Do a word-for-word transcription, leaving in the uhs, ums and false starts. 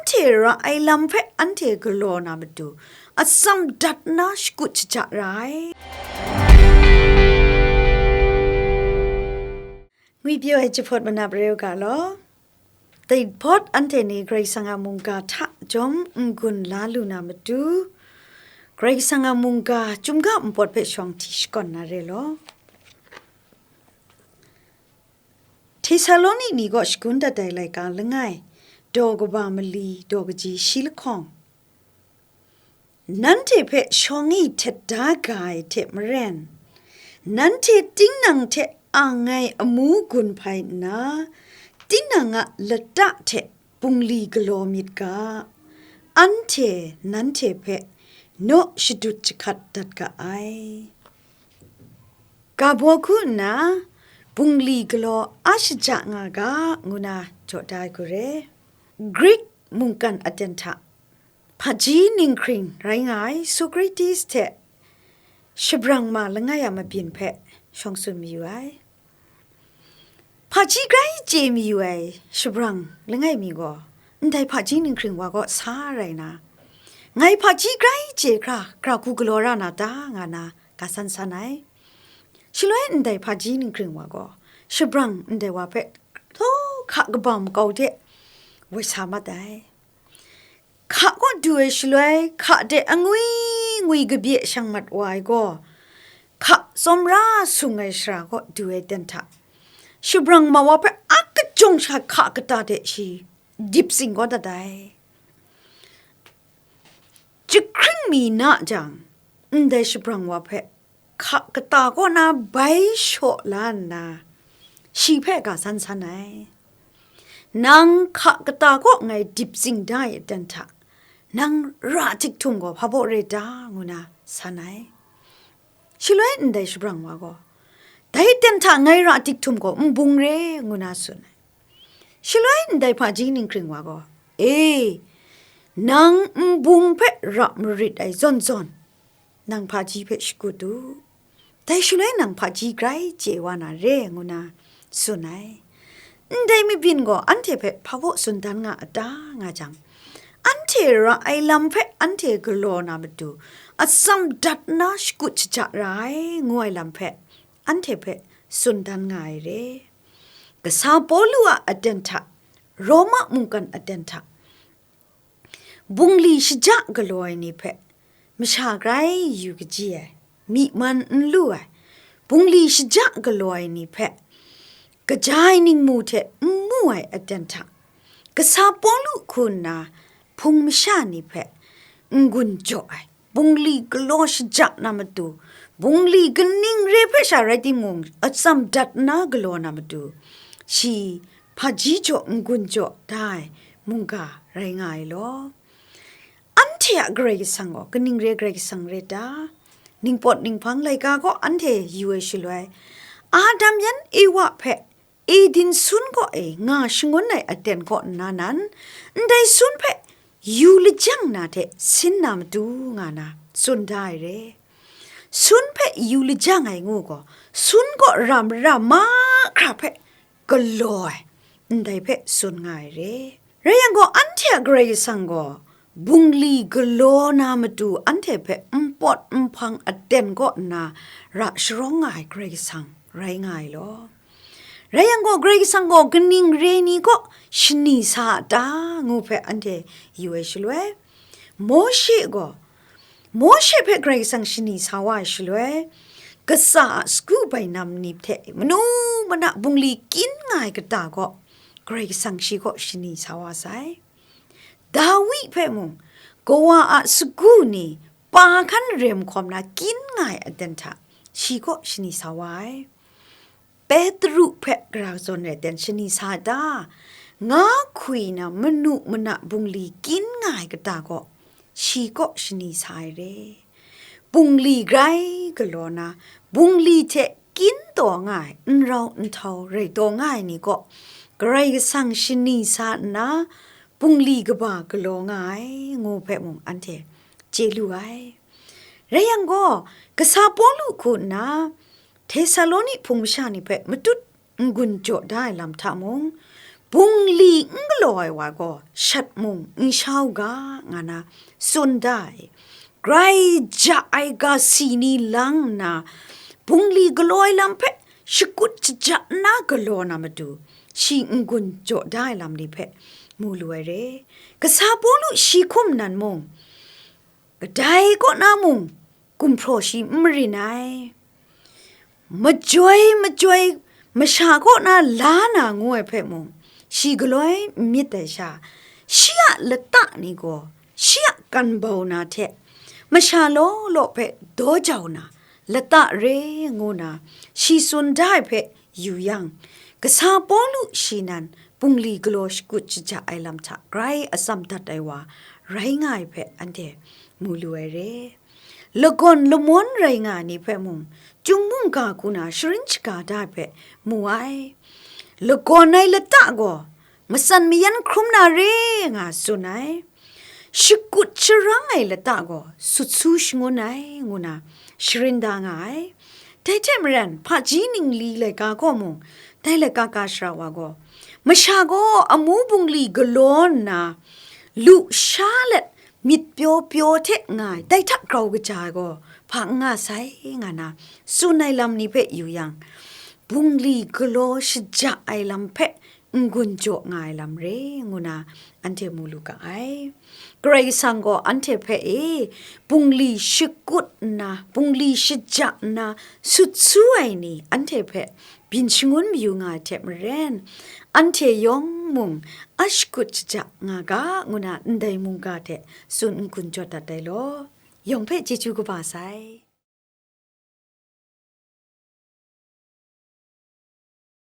Anhte ra ai lam hpe anhte galaw na matu, atsam dat nna shakut shaja ra ai. Ngwi pyaw ai jahpawt manap re u ga law. Dai hpawt anhte ni Karai Kasang a mungga hta jawm n-gun la lu na matu, Karai Kasang a mungga chyum ga npawt hpe shawng hti shakawn na re law. Htesaloni ni kaw shagun dat ai laika langai, daw kaba mali, daw kaji shi lahkawng. Nanhte hpe shawng e htet da ga ai hte maren, nanhte tinang hte ang ai amu gun hpai nna, tinang a lata hte bungli galaw myit ga, anhte nanhte hpe naw shadut jahkat dat ga ai. Ga baw hku nna, bungli galaw a shaja nga ga, ngu na jaw da ai hku re. Grik mungkan aten hta, hpaji ninghkring rai nga ai Socrates hte shabrang ma langai a mabyin hpe shawng tsun mayu ai. Hpaji grai chye mayu ai shabrang langai mi gaw, ndai hpaji ninghkring wa kaw sa rai na, ngai hpaji grai chye hkra, gara hku galaw ra na ta, nga na ga san san ai. Shaloi ndai hpaji ninghkring wa gaw, shabrang ndai wa hpe htaw hka kaba makau de woi sa mat ai. Hka kaw du ai shaloi, hka de angwi ngwi kabye shang mat wa ai gaw, hka tsawmra sung ai shara kaw du ai ten hta, shabrang ma wa hpe a kajawng sha hka kata de shi dip tsing kau dat ai. Jahkring mi na jang, ndai shabrang wa hpe hka kata kaw na bai shaw la nna, shi hpe ga san san ai. Nang hka kata kaw ngai dip tsing da ai aten hta, nang ra tik htum gaw hpa baw re ta? Ngu na san ai. Shaloi ndai shabrang wa gaw, dai aten hta ngai ra tik htum gaw n bung re, ngu na tsun ai. Shaloi ndai hpaji ninghkring wa gaw, e, nang n bung hpe ra marit ai zawn zawn, nang hpaji hpe shakut u. Dai shaloi nang hpaji grai chye wa na re, ngu na tsun ai. Ndai mabyin gaw anhte hpe hpa baw tsun dan nga a ta, nga jang, anhte ra ai lam hpe anhte galaw na matu, atsam dat nna shakut shaja ra ai, ngu ai lam hpe anhte hpe tsun dan nga ai re. Kasa Pawlu a aten hta, Roma mungkan aten hta, bungli shaja galaw ai ni hpe masha grai yu kaji ai, myi man n lu ai, bungli shaja galaw ai ni hpe kaja ai ningmu hte n mu ai aten hta, kasa Pawlu hku nna hpung masha ni hpe n-gun jaw ai, bungli galaw shaja na matu, bungli kaning re hpe sha rai timung, atsam dat nna galaw na matu, shi hpaji jaw n-gun jaw da ai mungga rai nga ai law. Anhte a Karai Kasang gaw kaning re Karai Kasang re ta? Ningpawt ninghpang laika gaw anhte yu ai shaloi, Adam yan Ewa hpe Eden sun kaw e nga shangun ai aten kaw nna nan, ndai sun hpe yu lajang na hte sin na matu, nga na tsun da ai re. Sun hpe yu lajang ai ngu gaw, sun kaw ra mara mahkra hpe galaw ai, ndai hpe tsun nga ai re. Rai yang gaw, anhte a Karai Kasang gaw bungli galaw na matu anhte hpe npawt nhpang aten kaw nna ra sharawng nga ai Karai Kasang rai nga ai law. Rai yang gaw, Karai Kasang gaw kaning re ni kaw shani sa a ta, ngu hpe anhte yu ai shaloi, Mawshe gaw, Mawshe hpe Karai Kasang shani sa wa ai shaloi, kasa a sagu bainam ni hte manu mana bungli kyin nga ai kata gaw, Karai Kasang shi kaw shani sa wa sai. Dawi hpe mung, kawa a sagu ni pa hkan rem hkawm na kyin nga ai aten hta, shi kaw shani sa wa ai. Petru hpe gara zawn rai ten shani sa ai ta? Nga hkwi na manu mana bungli kyin nga ai kata gaw, shi kaw shani sa ai re. Bungli grai galaw na, bungli hte kyin taw nga ai, n rau n htau rai taw nga ai ni kaw, Karai Kasang shani sa nna, bungli kaba galaw nga ai, ngu hpe mung anhte chye lu ai. Rai yang gaw, kasa Pawlu hku nna, Htesaloni hpung masha ni hpe matut n-gun jaw da ai lam hta mung, bungli n galaw ai wa gaw shat mung n sha u ga, nga na tsun da ai. Grai ja ai ga si ni lang nna, bungli galaw ai lam hpe shakut shaja nna galaw na matu, shi n-gun jaw da ai lam ni hpe mu lu ai re. Kasa Pawlu shi hkum nan mung, kadai kaw na mung gumhpraw shi n marin ai. Majoi majoi masha kaw na la na ngu ai hpe mung, shi galoi n myit ai sha, shi a lata ni gaw shi a kan bau na hte masha law law hpe daw jau na lata re ngu na shi tsun da ai hpe yu yang, kasa Pawlu shi nan bungli galaw shakut shaja ai lam hta grai atsam dat ai wa rai nga ai hpe anhte mu lu ai re. Lagawn lamawn rai nga ai ni hpe mung, chyum mungga hku na sharin shaga da ai hpe mu ai. Lagawn ai lata gaw matsan mayan hkrum na re nga tsun ai. Shakut sharang ai lata gaw sut su shangun ai, ngu na sharin da nga ai. Dai hte maren, hpaji ningli laika gaw mung, dai laika ka shara wa gaw, masha gaw amu bungli galaw nna, lu sha let myit pyaw pyaw hte nga ai, dai hta grau kaja ai gaw, hpa n nga sai, nga na tsun ai lam ni hpe yu yang, bungli galaw shaja ai lam hpe n-gun jaw nga ai lam re, ngu na anhte mu lu ga ai. Karai Kasang gaw anhte hpe e, bungli shakut nna, bungli shaja nna, sut su ai ni anhte hpe byin shangun mayu nga ai hte maren, anhte yawng mung a shakut shaja nga ga, ngu na ndai mungga hte tsun n-gun jaw dat ai law. Yawng hpe chyeju kaba sai.